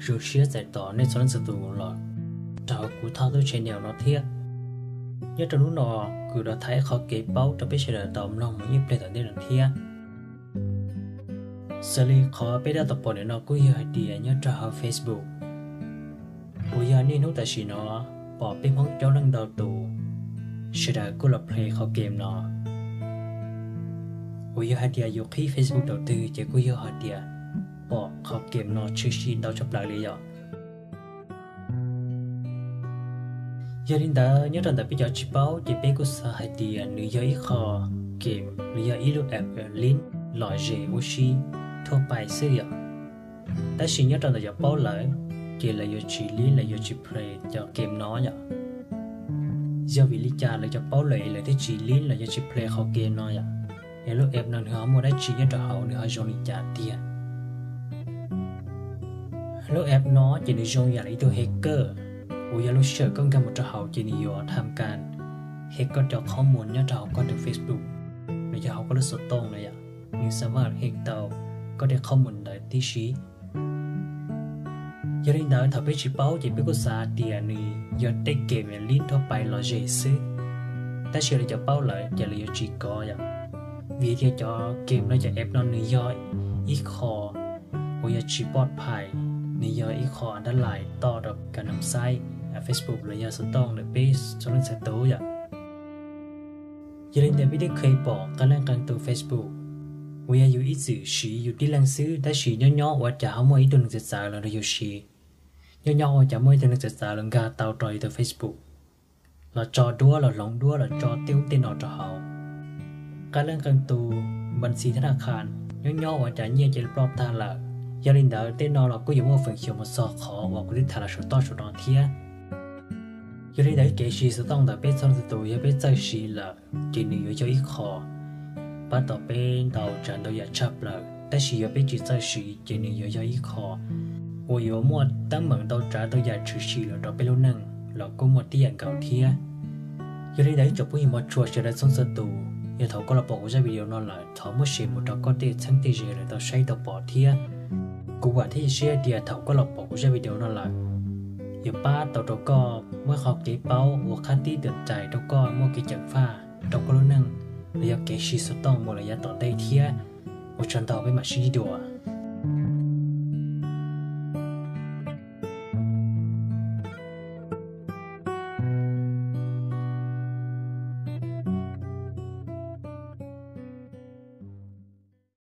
Zoo siab txais tos nej txhua leej txhua tus los rau hauv kuv thaj tub channel no thiab. Nyob rau hnub no, kuv yuav los tham ib qho kev paub rau peb sawv daws tau mloog mus ib pliag tom ntej no thiab. Xws li qhov peb dab tau pom ntawm no kuj yog hais tias nyob rau hauv Facebook, uas yog niaj hnub tam sim no pom peb Hmoob coob leej ntau tus sawv daws kuj los play qhov game no. Uas yog hais tias yus qhib Facebook thaum twg ces kuj yog hais tias pom qhov game no tshwm sim ntau tshaj plaws li yom. Yog li ntawd, nyob rau ntawm peb cov tsis paub ces peb kuj xav hais tias nws yog ib qho game, nws yog ib lub app lib lom zem ua si thuaj pais xwb yom. Tab sis nyob rau ntawm cov paub lawm, ces lawv yuav tsis lib, lawv yuav tsis play cov game no yom. Yog vim li cas lawv cov paub lawm lawv thiaj tsis lib, lawv yuav tsis play qhov game no yom? Es lub app no nws ho muaj dab tsi nyob rau hauv, nws ho zoo li cas tiag? Lub app no ces nws zoo yam li ib tug hacker, uas yog lub sij hawm koj nkag mus rau hauv ces nws yuav tham kas hack koj cov qhob mus nyob rau hauv koj tus Facebook, los yog hauv koj lub xov tooj na yom. Nws xav mas hack tau koj tej qhob mus ntawd tib si. Yog li ntawd, thaum peb tsis paub ces peb kuj xav tias nws yog tej game lib thuaj pais lom zem xwb. Tab sis lawv cov paub lawm ces lawv yuav tsis kov yom. Vim tias cov game no, cov app no nws yog ib qho uas yog tsis pov phais, nws yog ib qho dab lais toj rau kas nam xaib, Facebook los yog xov tooj ntawm peb txhua leej txhua tus yom. Yog li ntawd, peb twb kheev pom qee leej qee tus Facebook uas yog yus ib txwm siv yus tib leeg xwb, tab sis nyob nyob ua cas ho muaj ib tug neeg txawv txawv los nrog yus siv. Nyob nyob ua cas muaj ib tug neeg txawv txawv los nkag tau rau yus tus Facebook, los tso duab, los hloov duab, los tso tej ub tej no rau hauv. Qee leej qee tus npas ntxis thab naj khas, nyob nyob ua cas nyiaj cia li ploj tag lawm. Yog li ntawd, tej no los kuj yuav muaj feem xyuam mus txog qhov uas kuv twb tham los saum toj saum no thiab. Yog li ntawd, kev siv xov tooj ntawm peb txhua leej txhua tus yog peb txawj siv lawm ces nws yuav yog ib qho pab tau peb ntau tsav ntau yam tshaj plaws, tab sis yog peb tsis txawj siv ces nws yuav yog ib qho uas yuav muaj teeb meem ntau tsav ntau yam tshwm sim los rau peb lub neej los kuj muaj tib yam nkaus thiab. Yog li ntawd, ib tsoom phooj ywg mog tshua sawv daws txhua txhua tus, yog thaum koj los pom kuv zaj video no lawm, thov muab share mus rau koj tej txheeb tej ze lawv tau saib tau pom thiab. Kuv vam thiab cia siab tias thaum koj los pom kuv zaj video no lawm, yuav pab tau rau koj muaj qhov kev paub uas qab tib tuam rais rau koj muaj kev ceev faj rau koj lub neej, los yog kev siv xov tooj mus lawm yav tom ntej thiab. Ua tsaug ntau, peb mam sib ntsib dua.